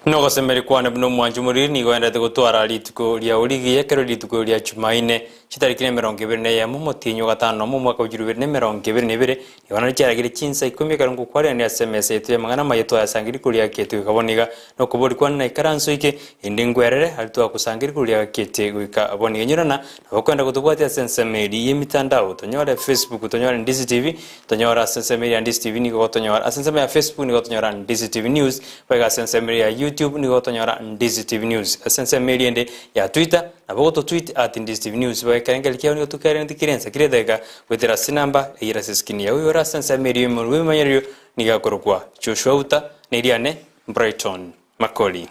Nogosemeria kwane buna omwanchi omoriri nigo endete gotwara rituko riao rigiya ekero rituko ria Chumaine, chitariki nemerongo ebere na eyemo, omotienyi o gatano nomo, omwaka bwa chilifu ibere na emerongo ebere na ebere, nigo naende chiaragire chinsa ikomi ekero ngokwarerania ase emesa yaito y'amang'ana amaya twayasangia riko riakeete goika bono iga, nokoboria kwane naikaranse oike, erinde ngwerere aria twagosangia riko riakeete goika bono iga. Inyorana nabo okwenda gotobwatia ase ensemo eria y'emitandao, tonyore Facebook, tonyore Ndisi TV, Tonyora ase ensemo eria ya Ndisi TV nigo gotonyora ase ensemo ya Facebook nigo gotonyora Ndisi TV News, boigo ase ensemo eria ya YouTube nigo gotonyora Ndisi TV News. Ase ensemo eria ende ya Twitter nabo ogototweet at Ndisi TV News boigo ekerengerio kiao nigo tokereneti kera ensa kera edageka goetera ase enamba eyere ase eskrini yao. Oyore ase ensemo eria y'omonwa bw'ebimanyererio nigo akorokwa Joshua Uta na eriane Brighton Makori.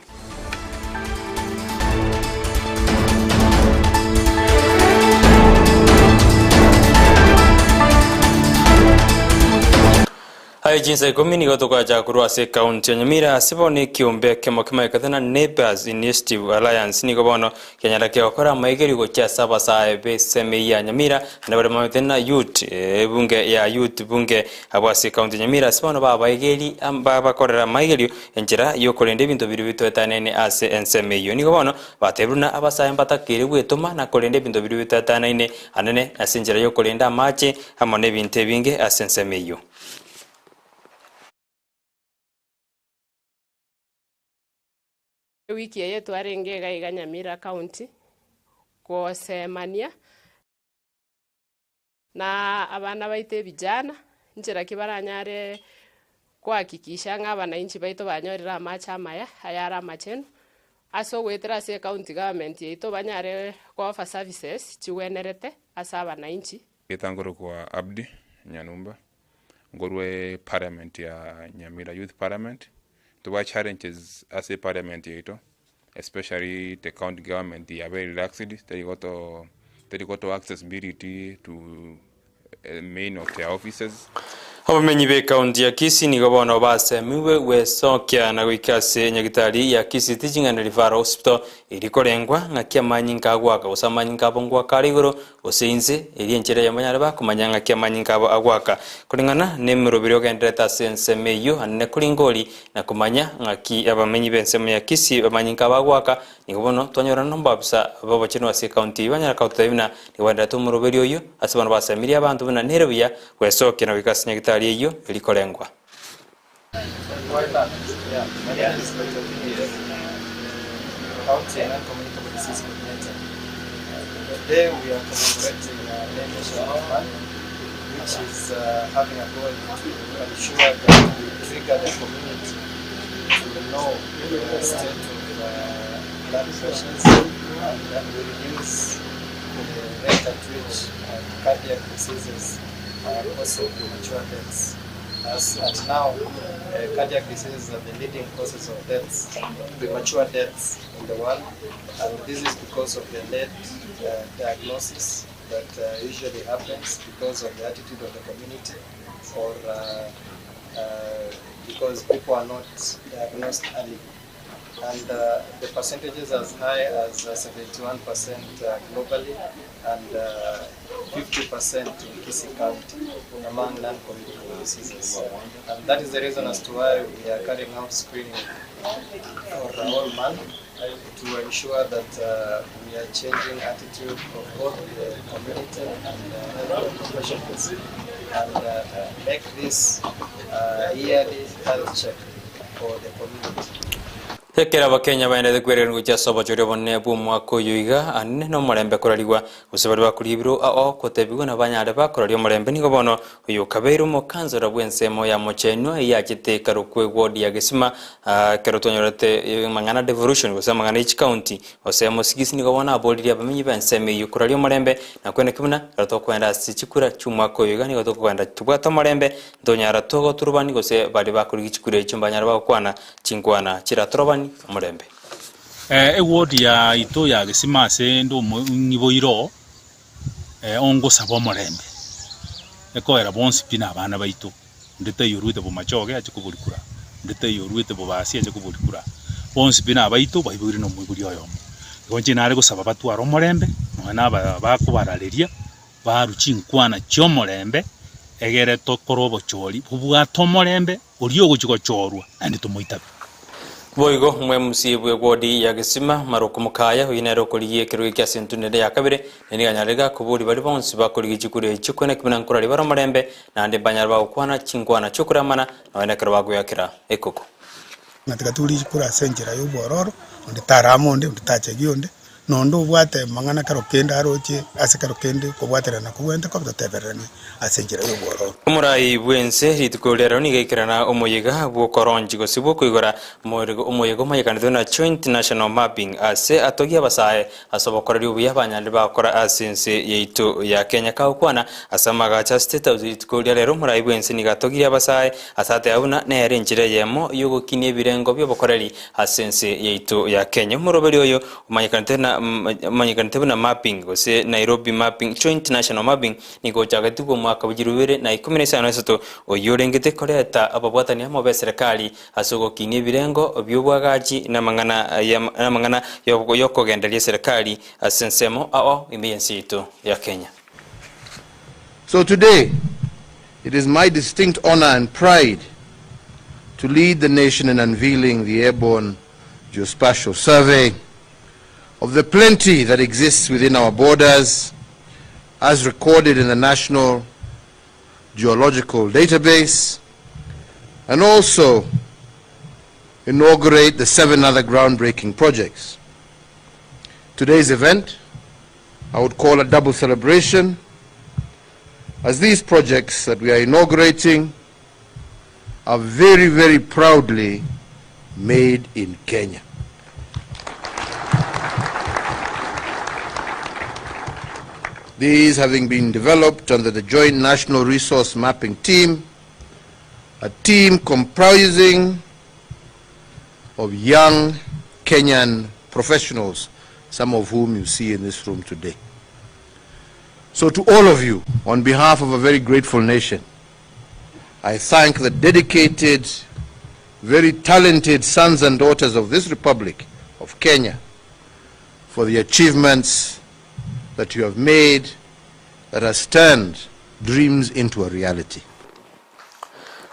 Aye chinsa ikomi nigo tokoacha korwa ase ekaunti ya Nyamira ase bono ekiombe ekemo kemaekete na Neighbours Initiative Alliance nigo bono kianyara kegokora amaigerio gochia ase abasae b'esemi eyio ya Nyamira naende baria bamaete na youth ebunge ya youth bunge abwo ase ekaunti ya Nyamira ase bono babaegeri babakorera amaigerio Enchera y'okorenda ebinto biria bitoetanaine ase ensemo eyio. Nigo bono batebirie buna abasae mbatakeire gwetoma na korenda ebinto biria bitoetanaine anene ase enchera y'okorenda amache amo nebinto ebinge ase ensemo eyio. Ewiki eye twarenge iga iga Nyamira County gosemania. Na abana baito ebijana, inchera ki baranyare kohakikisha ng'a abanainchi baito banyorire amache amaya ayare amachenu, ase ogoetera ase ecounty government yaito banyare go offer services chigwenerete ase abanainchi. Getangorokwa Abdi Nyanumba, nkorwa eparliament ya Nyamira Youth Parliament, tobwate challenges ase eparliament yaito. Especially the county government are very relaxed, teri goto teri gotoa accessibility to main of their offices. Abamenyi b'ekaunti ya Kisii nigo bono basemigwe gwesokia na goika ase enyagitari ya Kisii Teaching and Referral Hospital eria korengwa ng'aki amanyinga agoaka gose amanyinga abo ngoaka are igoro gose inse eria enchera eyemo yare bakomanya ng'aki amanyinga abo agoaka koreng'ana nemeroberi ogenderete ase ensemo eyio anene koringori Na komanya ng'aki abamenyi b'ensemo ya Kisii bamanyinka abagoaka, nigo bono twanyorana nomobabisa b'obochenu ase ekaunti eyio banyara gototebia buna nigo baendererete omoroberi oyio ase bono basemirie abanto buna nere buya gwesokia na goika ase nyagitari eyio eri korengwa. which is having a goal to ensure that we trigger the community to know the state of blood pressures and that we reduce the rate at which cardiac diseases are causing premature deaths. As at now, cardiac diseases are the leading causes of deaths, premature deaths in the world, and this is because of the late diagnosis that uh, usually happens because of the attitude of the community or uh, uh, because people are not diagnosed early. And uh, the percentages as high as 71% uh, globally and 50% in Kisii County among non-communicable diseases. And that is the reason as to why we are carrying out screening for all month to ensure that uh, we are changing attitude of both the community and the health professionals and uh, make this uh, yearly health check for the community. Ekero Abakenya baendete kwereria gochia ase obochori obonene bw'omwaka oyo iga, anene nomorembe korarigwa, gose baria bakoria ebiro ao gotebigwa nabanyare bakoraria omorembe nigo bono oyo okabeire omokansora bw'ensemo ya Mochenwa eyio achete ekarokwa eward ya Gesima Ekero twanyorete amang'ana devolution gose amang'ana ye chikaunti gose omosigisi nigo bono aboririe abamenyi b'ensemo eyio koraria omorembe na kweneki buna ekero tokoenda ase chikura chi'omwaka oyo iga nigo tokogenda tobwate omorembe ntonyara togoturubani gose baria bakorigia chikura echio mbanyare bagokwana chinkwana chiratorobani omorembe. Eward yaito ya Gesima ase inde omong'iboire oo, ongosaba omorembe, ekoera bonsi pi na abana baito. Onde taiyo oruete bomachoge ache koborikura, onde taiyo oruete bobasi ache koborikura, bonsi pi nabaito baiboire nomoibori oyomo. Igo inche nare gosaba batware omorembe, nonya na aba bakobarareria, barue chinkwana chi'omorembe, egere tokore obochori bobwate omorembe, oria ogochia gochorwa naende tomoitabe. Boigo omwemusi bw'egwodi ya Gesima, Maruku Mokaya, oyio nere okorigia ekerogo ekia ase entunere ya kabere, na nigo anyarire gakoboria baria bonsi bakorigia chikura echio kwene ki buna nkoraria bare omorembe, naende mbanyare bagokwana chinkwana chi'okoramana, nonya nekero bagoyakera ekoko. Ng'a tiga torigie chikura ase enchera y'obwororo, onde tarama onde, onde tachegia onde, na onde obwate amang'ana kero kende aroche ase kero kende kobwaterana kobwenerete kobe totebereranie ase enchera y'obwororo. Omorai bw'ense rituko riarero nigo aikerana omoyega bw'okoronchi gose bw'okoigora omoyega omanyekanetwe na Joint National Mapping ase atogia abasae ase obokoreri obuya banyarire bagokora ase ense yaito ya Kenya. Kagokwana ase amagacho a State House rituko ria rero omorai bw'ense nigo atogirie abasae ase ateba buna nere enchera eyemo y'ogokinia ebirengo bi'obokoreri ase ense yaito ya Kenya. Omoroberi oyo omanyekanete na omanyekanete buna mapping gose Nairobi Mapping Joint National Mapping nigo ochagetigwe omwaka bwa chilifu ibere na ikomi na isano na isato oyio orengete koreta ababwatani amo b'eserekari ase ogokinia ebirengo bi'obwagachi na amang'ana namang'ana y'okogendereria eserekari ase ensemo ao ime y'ense yaito ya Kenya. So today, it is my distinct honor and pride to lead the nation in unveiling the airborne geospatial survey of the plenty that exists within our borders as recorded in the National Geological Database and also inaugurate the seven other groundbreaking projects. Today's event, I would call a double celebration, as these projects that we are inaugurating are very, very proudly made in Kenya. These having been developed under the Joint National Resource Mapping Team, a team comprising of young Kenyan professionals, some of whom you see in this room today. So to all of you, on behalf of a very grateful nation, I thank the dedicated, very talented sons and daughters of this Republic of Kenya for the achievements that you have made that has turned dreams into a reality.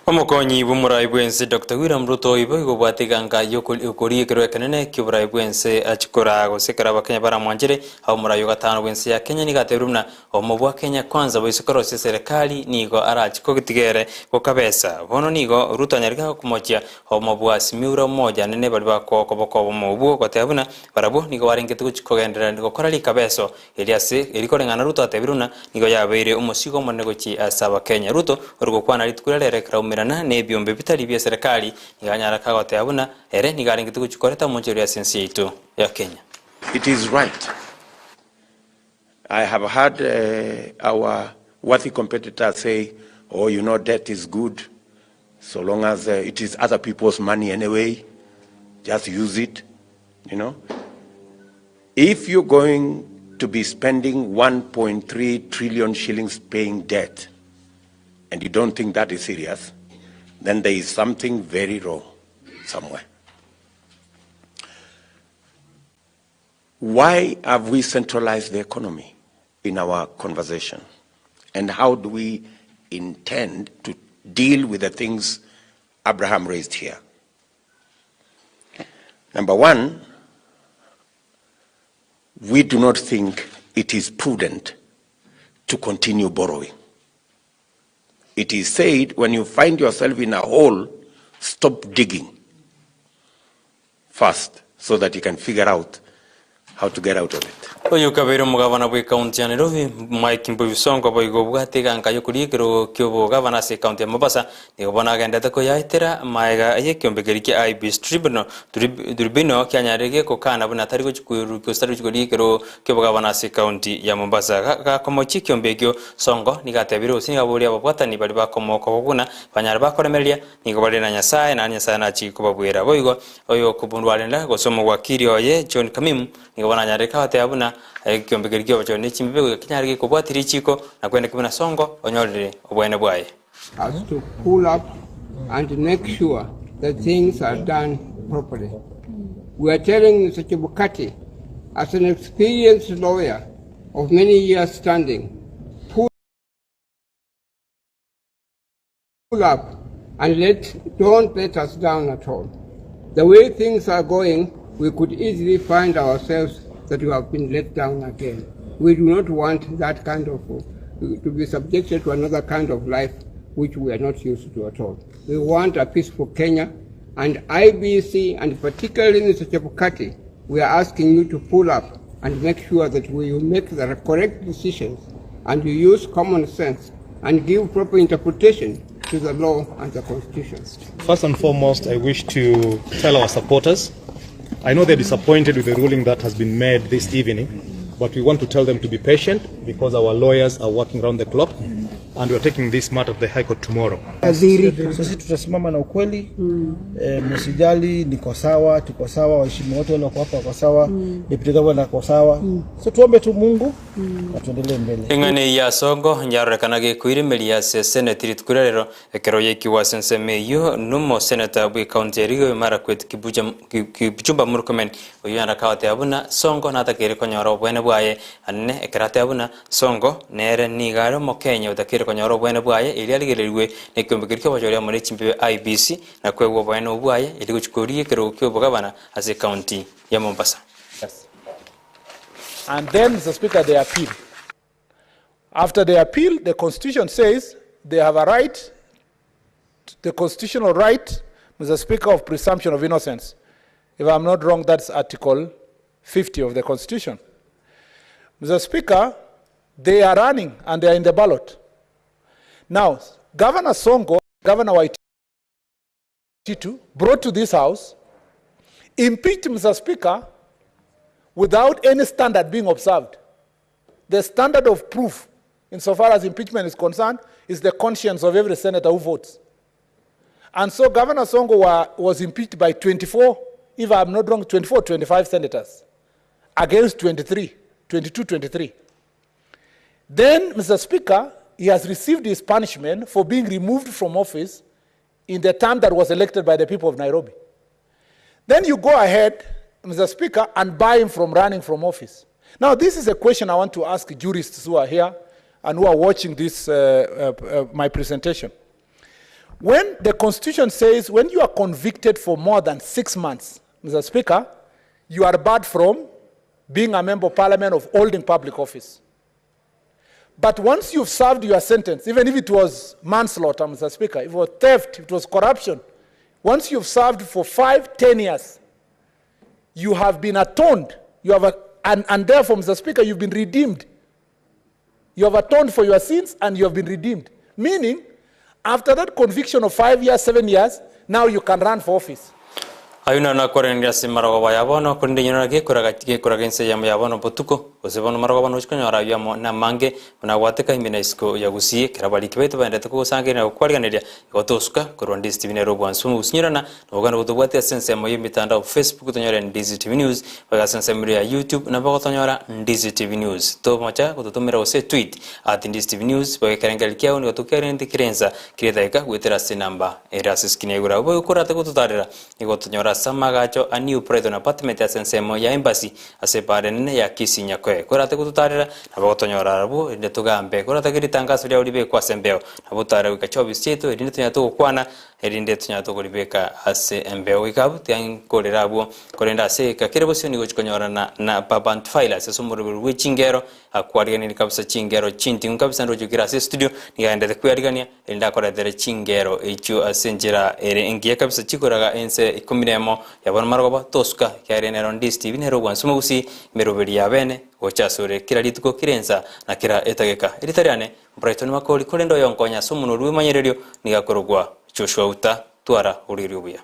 Omokonyi bw'omorai bw'ense Doctor William Ruto oibo igo obwate eganka y'okoria ekerwa ekenene ki'oborai bw'ense achie koraa gose ekero abakenya baramwanchire abe omorai ogatano bw'ense ya Kenya nigo atebirie buna obomo bwa Kenya Kwanza boise korosia eserekari nigo arachie kogetigere ere gokabesa bono nigo Ruto anyarete gokomochia obomo bwa Simiura Umoja nene baria bakoa okoboko obomo obwo goteba buna barabwo nigo barengete gochia kogenderera gokora rikabeso Erio ase eri koreng'ana Ruto atebire buna nigo yabeire omosigo omonene gochia ase Abakenya. Ruto ore gokwana rituko riria rero ekero aumerana nebiombe bitari bie serikali nigo anyara kagoteba buna ere nigo arengete gochia koreta omonchori ase ense yaito ya Kenya. It is right. I have heard our worthy competitor say, oh, you know, debt is good so long as it is other people's money anyway, just use it, you know. If you're going to be spending 1.3 trillion shillings paying debt, and you don't think that is serious, then there is something very wrong somewhere. Why have we centralized the economy in our conversation? And how do we intend to deal with the things Abraham raised here? Number one, we do not think it is prudent to continue borrowing. It is said when you find yourself in a hole, stop digging first so that you can figure out how to get out of it. Oyo okabeire omogabana bw'ekaunti ya Nairobi, Mike Mbuvi Sonko boigo obwate eganka y'okoria ekerogo ki'obogabana ase ekaunti ya Mombasa, nigo bono agenderete koyaetera magega y'ekeombe keria kia IEBC Tribunal Tribunal kianyarire gegokana buna tari gochia koirurukia gose tari gochia koria ekerogo ki'obogabana ase ekaunti ya Mombasa. Gakomochia ekeombe ekio, Sonko nigo atebire gose nigo aboria ababwatani baria bakomoka buna banyare bakoremereria nigo bare na Nyasae naende Nyasae nachie kobabuera. Boigo Oyokobundwarera, gose omogwakiri oye, John Kamimu, nigo bono anyarire goteba buna egekombe keria ki'obochori ne chimbibe goika kenyare gekobwatia richiiko na kwenda ki buna songo onyorire oboene bwaye. Us to pull up and make sure that things are done properly. We are telling Mr. Chebukati, as an experienced lawyer of many years standing, pull up and let, don't let us down at all. The way things are going, we could easily find ourselves that we have been let down again. We do not want that kind of, to be subjected to another kind of life which we are not used to at all. We want a peaceful Kenya and IEBC and particularly Mr. Chebukati, we are asking you to pull up and make sure that we make the correct decisions and you use common sense and give proper interpretation to the law and the constitution. First and foremost, I wish to tell our supporters, I know they're disappointed with the ruling that has been made this evening, but we want to tell them to be patient because our lawyers are working round the clock and we are taking this matter to the High Court tomorrow. Sisi tutasimama na ukweli mm. E, msijali, niko sawa, tuko sawa, waheshimiwa wote wale wako hapa wako sawa mm. Deputy Governor ako sawa mm. So tuombe tu Mungu mm. na tuendelee mbele. Eng'ana eyio ya Songo yarorekana gekoiremeria ase Senate rituko ria rero ekero yaikigwa ase ensemo eyio nomoseneta bw'ecounty ya Elgeyo Marakwet Kipchumba Murkomen oyio naende akagoteba buna Sonko natakeire konyora oboene bwaye anene ekero ateba buna Sonko nere nigo are omokenya otakeire konyora oboene bwaye erio arigererigwe nekeombe keria ki'obochori amo ne chimbibe IEBC na koegwa oboene obwo bwaye erio gochia korigia ekerogo ki'obogabana ase ecounty ya Mombasa. And then, Mr. Speaker, they appeal. After they appeal, the Constitution says they have a right, the constitutional right, Mr. Speaker, of presumption of innocence. If I'm not wrong, that's Article 50 of the Constitution. Mr. Speaker, they are running and they are in the ballot. Now, Governor Sonko, Governor Waititu, brought to this house, impeached Mr. Speaker without any standard being observed. The standard of proof, insofar as impeachment is concerned, is the conscience of every senator who votes. And so Governor Sonko wa, was impeached by 24, if I'm not wrong, 24, 25 senators against 23, 22, 23. Then, Mr. Speaker, he has received his punishment for being removed from office in the term that was elected by the people of Nairobi. Then you go ahead, Mr. Speaker, and buy him from running from office. Now, this is a question I want to ask jurists who are here and who are watching this, my presentation. When the Constitution says when you are convicted for more than 6 months, Mr. Speaker, you are barred from being a member of parliament of holding public office. But once you've served your sentence, even if it was manslaughter, Mr. Speaker, if it was theft, if it was corruption, once you've served for 5, 10 years, you have been atoned. You have a, and, and therefore, Mr. Speaker, you've been redeemed. You have atoned for your sins and you have been redeemed. Meaning, after that conviction of 5 years, 7 years, now you can run for office. Ayio naro nakoranire ase marogoba ya bono, korende inwe naro gekoraga gekoraga ense eyemo ya bono botuko, gose bono marogoba nochia konyora ayio amo namange, buna gwateka ime na isiko ya gusii, ekero abariki baito baendete kogosangereria na gokwariganeria, igo tosuka korwa Ndizi TV nere obwansu omogusinyerana, na ogende gotobwatia ase ensemo y'emitandao Facebook tonyore Ndizi TV News, boigo ase ensemo eria ya YouTube nabo ogotonyora Ndizi TV News. Tomocha gototomera gose tweet at Ndizi TV News, boigo ekerengererio kiao nigo tokerente kera ensa kera edageka goetera ase enamba ere ase eskrini ya igoro. Abwo boigo korate gototarera Nigo tonyora ase amagacho a New Brighton Apartment ase ensemo ya Embassy ase epaara enene ya Kisii Nyakoe. Korate gototarera, nabo gotonyora arabwo, erinde togambe. Koratake ritangaso riao ribekwe ase embeo, nabo otare goika chiofisi chiaito, erinde tonyare togokwana, erinde tonyare tokoribeka ase embeo. Goika abwo, tiga nkorere abwo, korende ase egeka kere bosio nigo chikonyorana na Baba Antiphilas ase omoroberi bwe chingero, akwariganirie kabisa chingero chinting'u kabisa nroche kere ase estudio, nigo agenderete kwearigania, Erinde akoretere chingero echio ase enchera ere engiya kabisa chikoraga ense ikomi nemo ya bono marogoba tosuka, ekiagera nero Ndizi TV nere obwansu mogusi emeroberi ya bene gocha asore kera rituko kera ensa na kera etageka. Erieta riane Brighton Makori korende oyonkonya ase omonwa orwe emanyererio nigo akorokwa Joshua Uta twara oriri obuya.